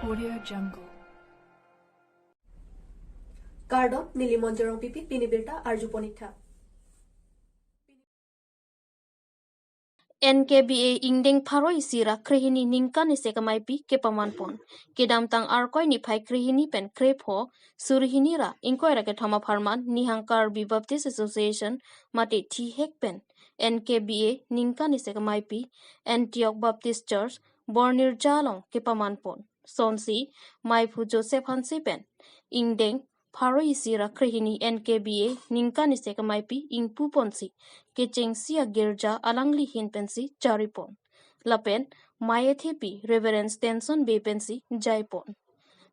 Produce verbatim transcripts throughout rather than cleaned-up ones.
Audio Jungle. Kardom, neli Monjorong Pipi, pini birta arjupon ik tha. N K B A ingdeng pharo isi ra krehini ningkan isi kemaipi kepamanpon. Kedamtang Arkoi niphai krehini pen krepho, suri hini ra ingkoi ra kethom apharman Nihang Karbi Baptist Association mate thihek pen N K B A ningkan isi kemaipi Antioch Baptist Church Bornirja along kepamanpon. Sonsi, maiphu Joseph Hanse pen ingdeng pharo isi ra krehini N K B A ningkan isi kemaipi ingpuponsi kechengsi agirja alangli ahin pensi jaripon. Lapen mai ethepi Reverend Stenson Bey pensi jaipon.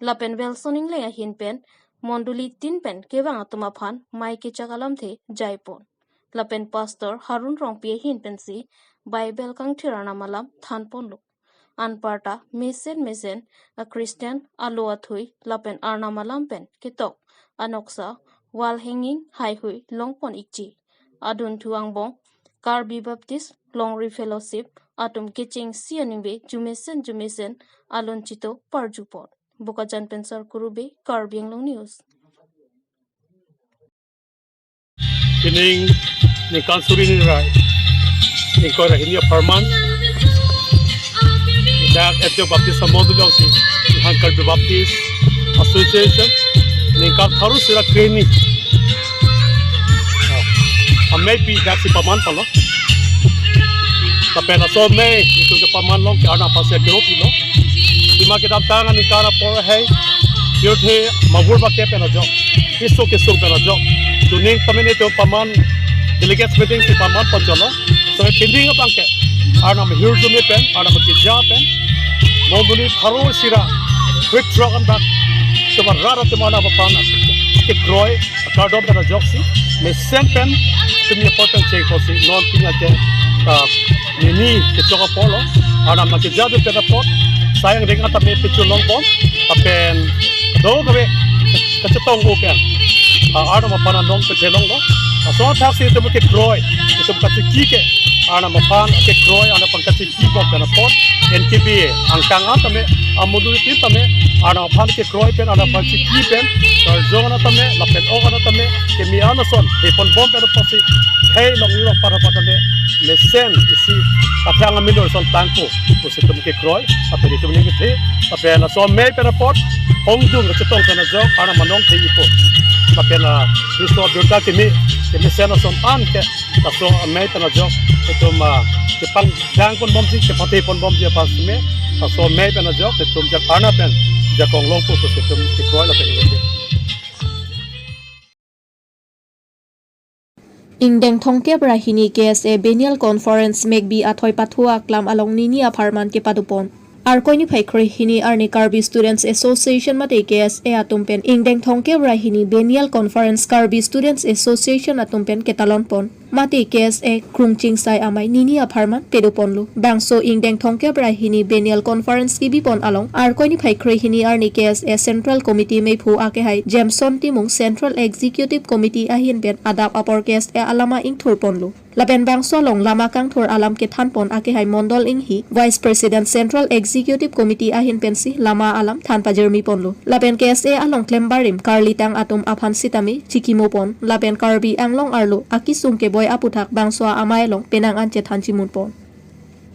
Lapen Wilson Ingleng ahin pen mondoli tin pen kevang atum aphan mai kechak alamthe jaipon. Lapen Pastor Harun Rongpi ahin pensi Bible kangthir arnam alam thanponlo. Anparta mesen mesen a Christian alo athui lapen arnam alam pen ketok anoksa wall hanging haihui longpon ikji. Adunthu angbong Karbi Baptist Longri Fellowship atum kechengsi aningve jumesen jumesen alun chito parjupon. Bokajan pen Sarkuru Bey, Karbi Anglong News. Pining ningkan suri hini ra ingkoi ra hini apharman dak Antioch Baptist Amondoli alongsi Nihang Karbi Baptist Association ningkan pharo isi ra krehini, oh, ameipi daksi pamanponlo. Lapen laso amei itum kepaman along ke Arnam aphansi kerotilo. Pima kedamtang aningkan apor hei, pirthe mavur bake pen ajok, keso kesung pen ajok, tuning pamene to paman delegates meeting si pamanpon cholo. So pining abang ke Arnam ahirjume pen, Arnam akeja pen, mondoli pharo isi ra, quick truck andak, cuma rara cuma na papan kekroi kardom pen ajoksi mesen pen semi apor pen chengponsi non pini ake, ah, nini kechok apor lo, Arnam nangkejadu pen apot, sayang deng atame pechulongbom, apen do kave kachetong o pen, ah, Arnam aphan anong pechelonglo. Laso athaksi itum kekroi, itum kachiki ke Arnam aphan kekroi, Arnam aphan kachiki bok pen apot, N K B A angkang atame, amondoli tin tame, Arnam aphan kekroi pen, Arnam aphan chiki pen, karjong atame, lapen ok atame, kemi anason heponbom pen apotsi, hei long irong para patame, mesen isi kathang amilor son tangpo pusi itum kekroi, lapen itum ning kethe, lapen laso amei pen apot hongdung kachetong pen ajok Arnam anong the ipo. Lapen la Khristo abirta kemi, kemesen ason an ke laso amei pen ajok itum, ah, kepangdangponbomji, kepatheponbomji aphan seme, laso amei pen ajok itum jak Arnam pen jakong longpo pusi itum kekroi lapen ning kethe. Ingdeng thomkep ra hini K S A Biennial Conference Mekbi athoi pathu aklam along nini apharman kepadopon. Arkoi niphai krehini arni Karbi Students Association mate K S A atum pen ingdeng thomkep ra hini Biennial Conference Karbi Students Association atum pen ketalonpon. Mate K S A krungchingsai amei nini apharman padoponlo. Bangso ingdeng thomkep ra hini Biennial Conference kebipon along Arkoi niphai krehini arni K S A Central Committee meiphu akehai Jameson Timung, Central Executive Committee ahin pen adap apor K S A alama ingthurponlo. Lapen bangso along lama kangthur alam kethanpon akehai Mondol Inghi, Vice President Central Executive Committee ahin pensi lama alam than pajirmiponlo. Lapen K S A along klembarim karlitang atum aphan sitame chikimopon, lapen Karbi Anglong arlo akesung keboi aputhak bangso amei along penang an chethan chimunpon.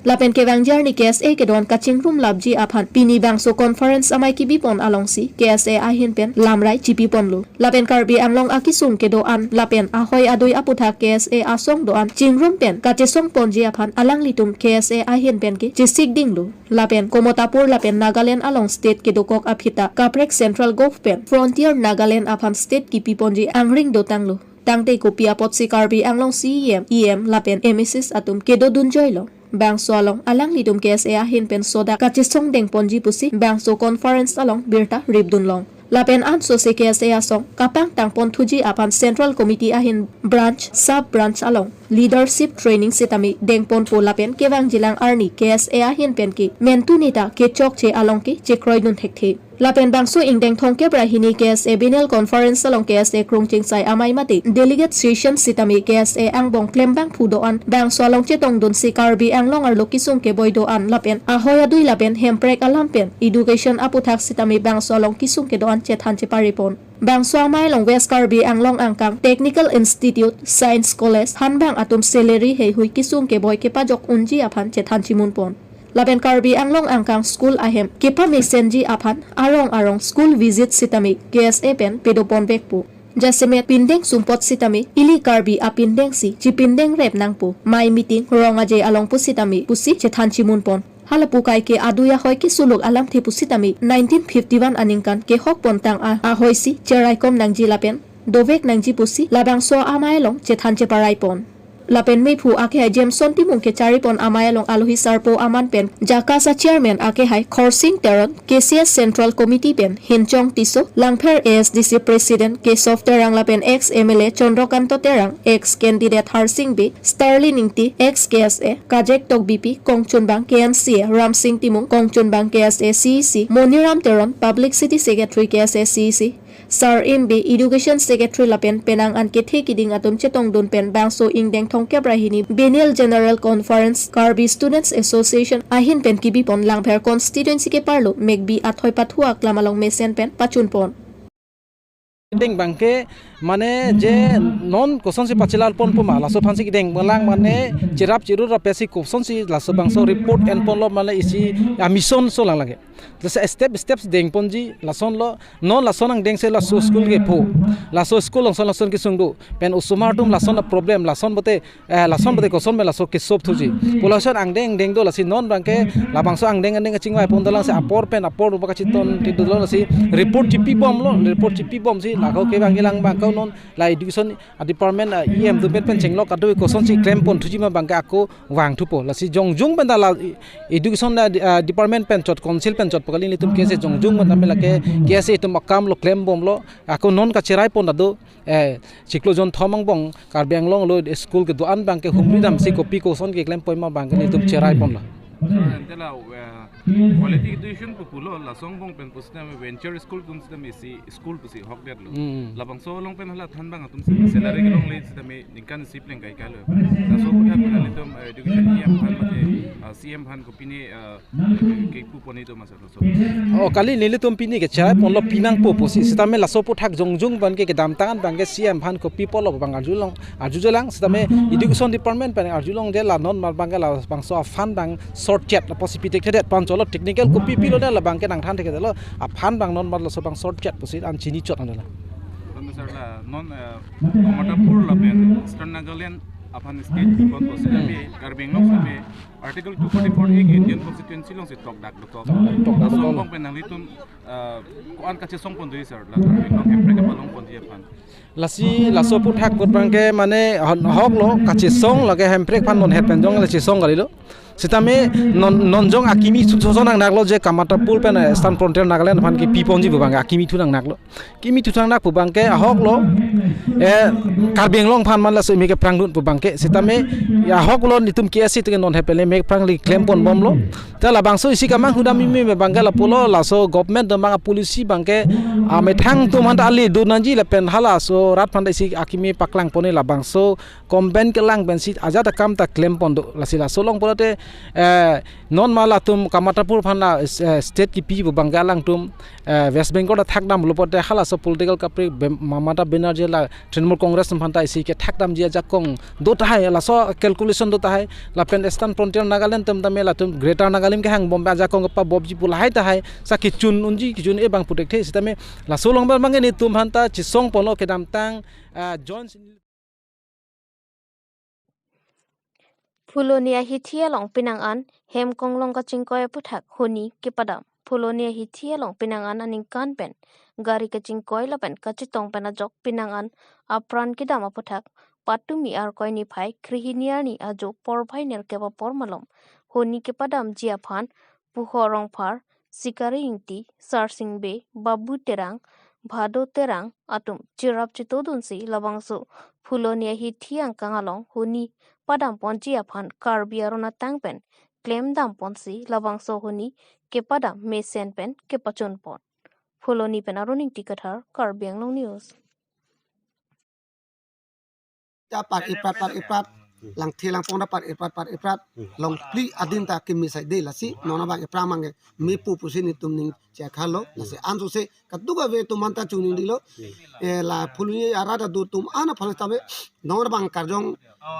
Lapen kevangji arni K S A kedo-an kachingrum lapji aphan pini bangso conference amei kebipon alongsi K S A ahin pen lamrai chipiponlo. Lapen Karbi Anglong akesung kedo-an lapen ahoi adui aputhak K S A asong do-an chingrum pen kachesongponji aphan alanglitum K S A ahin pen ke chesikdinglo. Lapen Komotapur lapen Nagaland along state kedokok aphi ta kaprek Central Gov pen Frontier Nagaland aphan state kipiponji angring dotanglo. Tangte kopi apotsi Karbi Anglong C E M, E M lapen M A Cs atum kedodunjoilo. Bangso along alanglitum K S A ahin pen sodak kachesongdengponji pusi bangso conference along birta ripdunlong. Lapen ansose K S A asong kapangtangponthuji aphan Central Committee ahin branch, sub branch along leadership training sitame dengponpo lapen kevangjilang arni K S A ahin pen ke mentu neta kechokche along ke chekroidun thekthe. Lapen bangso ingdeng thomkep ra hini K S A Biennial Conference along K S A krongchingsai amei mate delegate session sitame K S A angbong klembangphu do-an bangso along chetongdunsi Karbi Anglong arlo kesung keboi do-an lapen ahoi adui lapen hemprek alam pen education aputhak sitame bangso along kesung kedo-an chethan cheparipon. Bangso amei along West Karbi Anglong angkang Technical Institute, Science College, hanbang atum salary heihui kesung keboi kepajok unji aphan chethan chimunpon. Lapen Karbi Anglong angkang school ahem kepamesenji aphan arong arong school visit sitame K S A pen pedoponvekpo. Jasemet pindeng sumpot sitame ili Karbi apindeng si chipindeng rep nangpo. Mei meeting rong aje along pusitame pusi chethan chimunpon. Halapu kaike adui ahoi kesuluk alamthe pusitame nineteen fifty-one aningkan kehokpontang a ahoi si cheraikom nangji lapen dovek nangji pusi labangso amei along chethan cheparaipon. Lapen mephu akehai Jameson Timung kecharipon amei along alohi sarpo aman pen JACAS a chairman akehai Khorsing Teron, K C S Central Committee pen Hinchong Tisso, Langpher A S D C President Kesov Terang lapen ex M L A Chandrakanta Terang, ex candidate Harsing Bey, Sterling Ingti, ex K S A, Kajek Tokbipi, kongchunbang K N C A, Ramsing Timung, kongchunbang K S A C E C, Moniram Teron, Publicity Secretary K S A C E C, Sar M B, Education Secretary lapen penang an kethe kiding atum chetongdun pen bangso ingdeng thomkep ra hini Biennial General Conference Karbi Students Association ahin pen kebipon Langpher constituency keparlo Mekbi athoi pathu aklam along mesen pen pachunpon. Deng bangke mane je non kosonsi pachelarponpo ma, laso aphansi kedeng belang mane cherap cherur apesi kosonsi laso bangso report enponlo mane isi a mission so lang lage. Jese step step si dengponji lasonlo, non lason angdengsi laso school kepho. Laso school along son lason kesung do. Pen osomar atum lason a problem, lason bote, eh, lason bote koson pen laso ke-solve thuji pu lason angdeng angdeng do lasi non bangke labangso angdeng angdeng kachingvai pon dolang si apor pen apor rupa kachiton ti dolang si report chipibomlo, report chipibomsi lako ke bangke lang bangke non la education a department a E M atum pen pen chenglok adu kosonsi klempon thuji ma bangke ako vangthupo. Lasi jongjung pen ta la education a, ah, department pen chot, council pen chot pakali nelitum K S A jongjung pen ta me lake K S A atum akamlo klembomlo. Ako non kacheraipon ta do, eh, chiklo jon thom angbong Karbi Anglong lo school kedo-an bangke humri damsi kopi koson keklempoi ma bangke nelitum cheraiponlo. Sir, ante la, eh, quality education pu pulo, laso angbong pen pusitame venture school atum sitame isi school pusi hokdetlo. Hmm. Labangso along pen hala thanbang atum si salary kelongle sitame ningkan isi pleng kaikai lo. Laso aphuthak pen nelitum, eh, education E M aphan mate, ah, C M aphan kopine, ah, kepupon itum ma sir laso. Oh, kali nelitum pini kechai ponlo pinangpo pusi sitame laso aphuthak jongjung bangke kedamtang bangke C M aphan kopi pulo bang arjulong, arjujelang sitame education department pen arjulong de la non mar bangke labangso a-fund bang short chet la pusi pitekthedet pu cholo technical kopi pilo de labangke nangthan thekthedet lo a-fund bang non mar laso bang short chet pusi an chini chot an dolang. Tangte sir la non, eh, Kamatapur lapen Eastern Nagaland aphan state pipon pusi tapi Karbi Anglong sitame Article two forty-four A ke Indian Constitution alongsi tokdak dokok. Tokdak dokok. Laso angbong pen nanglitum, eh, ko-an kachesongpon do sir la Karbi Anglong hemprek kepalongponji aphan. Lasi laso aphuthak put bangke mane hon-, hoklo kachesong lake hemprek aphan non het pen jong le chesong kalilo. Sitame non, non jong akimi su-, suson nangnaklo je Kamatapur pen, eh, Eastern Frontier Nagaland aphan kepiponji pu bangke akimi thu nangnaklo. Kimi thu thangnak pu bangke ahoklo, eh, Karbi Anglong aphan man laso mek kephrangdun pu bangke sitame ahoklo nelitum K S A atum ke non het pen le mek phrangli klemponbomlo. Ta labangso isi kamang hudam imi me bangke lapulo laso government atum bang a-policy bangke amethang atum aphan ta ale do nangji lapen halaso rat aphan ta isi akimi paklangpon labangso combine kelang pensi ajat akam ta klempon do lasi laso along pulote, eh, non ma latum Kamatapur aphan la, eh, state kipi pu bangke alangtum, eh, West Bengal ta thakdamlo pulote halaso political kaprek Bem-, Mamata Banerjee la Trinamool Congress aphan ta isi kethakdamji ajakong do tahai laso calculation do tahai lapen Eastern Frontier Nagaland atum tame latum Greater Nagaland kehangbom ajakong kepabopji pu lahai tahai sa kechun unji kechun-e bang puthekthe sitame laso along bang bangke nelitum aphan ta chesongponlo kedamtang, eh, joint Phuloni ahithi along penang an hem konglong kachingkoi aphuthak honi kepadam. Phuloni ahithi along penang an aningkan pen gari kachingkoi lapen kachetong pen ajok penang an apran kedam aphuthak patumi Arkoi niphai krehini arni ajo porphai nerkep apor malom honi kepadamji aphan Puho Rongphar, Sikari Ingti, Sarsing Bey, Babu Terang, Bhado Terang atum cherap chetodunsi labangso Phuloni ahithi angkang along honi padamponji aphan Karbi aron atang pen klemdamponsi labangso honi kepadam mesen pen kepachunpon. Phuloni pen Arun Ingti Kathar, Karbi Anglong News. Ta par iprat par iprat, langthe langpong ta par iprat par iprat, longphli adim ta kimi sai de lasi, non abang ipra mang ke, mepo pusi netum ning chekha lo, lasi ansose, kaduk ave atum anta chuning dilo, eh, la Phuloni arat adu atum an aphan tame, non abang karjong,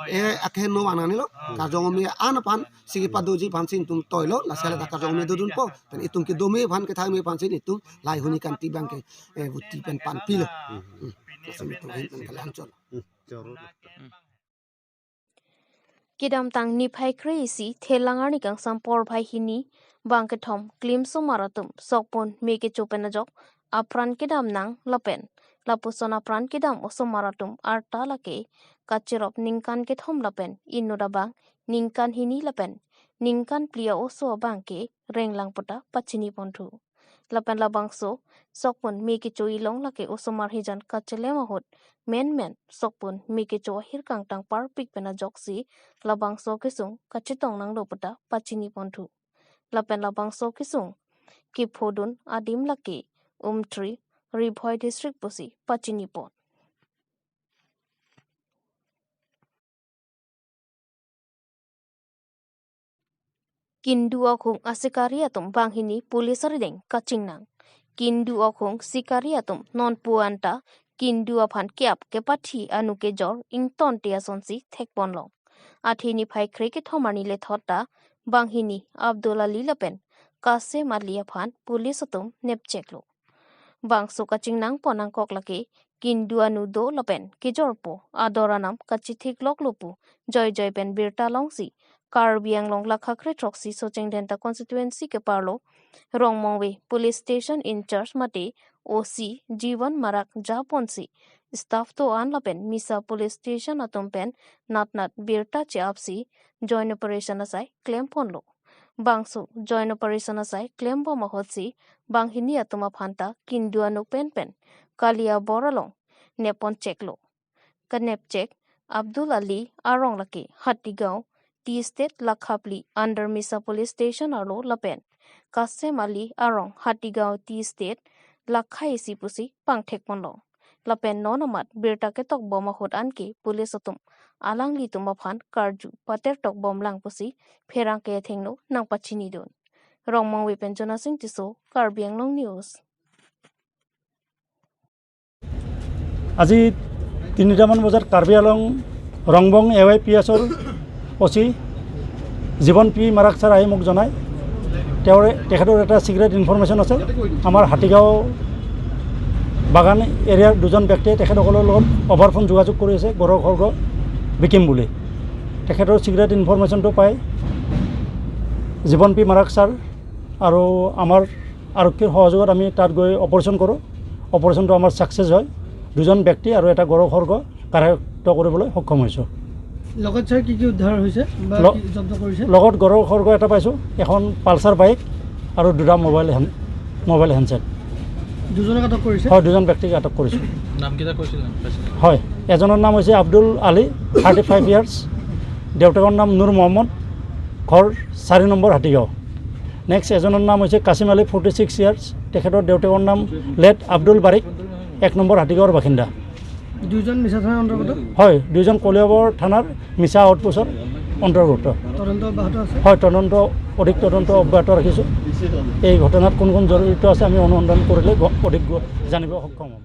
eh, akhe no anani lo, karjong me an aphan, sigi padoji aphan si netum toilo, lasi la ta karjong me dodunpo, pen itum kedo me aphan kethang me aphan si netum, lahei huni kanti abang ke, eh, vuti pen panpilo. Hmm. Lasi netum ahin pen kalanchon. Kedamtang niphai kre-isi Thelang arni kangsam porphai hini bang kethom klim osomar atum sokpon me kecho pen ajok apran kedam nang lapen lapuson apran kedam osomar atum arta lake kachirop ningkan kethom lapen inut abang ningkan hini lapen ningkan phli a-oso abang ke renglang puta pachini ponthu. Lapen labangso sokpon me kecho ilong lake osomar hijan kachelem ahut menmen sokpon me kecho ahir kangtang parpik pen ajoksi labangso kesung kachetong nanglo puta pachini ponthu. Lapen labangso kesung kephodun adim lake Umtri, Ri Bhoi District pusi pachini pon. Kindu akhung asikari atum banghini police arideng kachingnang. Kindu akhung sikari atum nonpu anta kindu aphan ke-ap kepathi anu kejor ingtonte asonsi thekponlo. Athe niphai kre kethom arni lethot ta banghini Abdul Ali lapen Kasem Ali aphan police atum nepcheklo. Bangso kachingnang pon angkok lake kindu anu do lapen kejorpo ador anam kachithik loklo pu joijoi pen birta longsi Karbi Anglong lakha kre throksi Socheng Dhenta constituency keparlo Rongmongve police station in charge mate O C Jivan Marak japonsi staff do-an lapen misa police station atum pen natnat birta che-apsi joint operation asai klemponlo. Bangso joint operation asai klembom ahutsi banghini atum aphanta kindu anu penpen kali abor along nepponcheklo. Kanepchek Abdul Ali arong lake Hatigaon T Estate lakha phli under misa police station arlo lapen Kasem Ali arong Hatigaon T Estate lakha isi pusi pangthekponlo. Lapen non amat birta ketokbom ahut anke police atum alanglitum aphan karju patertokbomlang pusi pherangke athengno nangpachinidun. Rongmongve pen Jonasing Tisso, Karbi Anglong News. আজি তিনিটামান বজাত কাৰ্বি আংলং Rongbong A Y P এছৰ অ চি জীৱন পি মাৰাক ছাৰ আহি মোক জনায়। তেওঁৰ, তেখেতৰ এটা চিক্ৰেট ইনফৰমেশ্যন আছে, আমাৰ হাতীগাঁও বাগান এৰিয়াৰ দুজন ব্যক্তিয়ে তেখেতসকলৰ লগত অভাৰ ফোন যোগাযোগ কৰি আছে, গড়ৰ খৰ্গ বিকিম বুলি। তেখেতৰ চিক্ৰেট ইনফৰমেশ্যনটো পাই জীৱন পি মাৰাক ছাৰ আৰু আমাৰ আৰক্ষীৰ সহযোগত আমি তাত গৈ অপাৰেশ্যন কৰোঁ। অপাৰেশ্যনটো আমাৰ ছাকচেছ হয়। দুজন ব্যক্তি আৰু এটা গড়ৰ খৰ্গ কাৰায়ত্ত কৰিবলৈ সক্ষম হৈছোঁ। লগত ছাৰ কি কি উদ্ধাৰ হৈছে বা ল-, কি জব্দ কৰিছে? লগত গড়ৰ খৰ্গ এটা পাইছোঁ, এখন পালচাৰ বাইক আৰু দুটা মোবাইল হেন-, মোবাইল হেণ্ডছেট। দুজনক আটক কৰিছে? হয়, দুজন ব্যক্তিক আটক কৰিছোঁ। নামকেইটা কৈছিল, নাম পাইছিল? হয়, এজনৰ নাম হৈছে আব্দুল আলী, থাৰ্টি ফাইভ ইয়াৰ্ছ, দেউতাকৰ নাম নুৰ মহম্মদ, ঘৰ চাৰি নম্বৰ হাতীগাঁও। নেক্সট এজনৰ নাম হৈছে কাছিম আলী, ফৰ্টি ছিক্স ইয়াৰ্ছ, তেখেতৰ দেউতাকৰ নাম লেট আব্দুল বাৰিক, এক নম্বৰ হাতীগাঁৱৰ বাসিন্দা। দুইজন মিছা থানাৰ অন্তৰ্গত? হয়, দুইজন কলিয়াবৰ থানাৰ মিছা আউটপোষ্টৰ অন্তৰ্গত। তদন্ত অব্যাহত আছে? হয়, তদন্ত, অধিক তদন্ত অব্যাহত ৰাখিছোঁ। এই ঘটনাত কোন কোন জড়িত আছে আমি অনুসন্ধান কৰিলে গ-, অধিক গ-, জানিব সক্ষম হ'ম।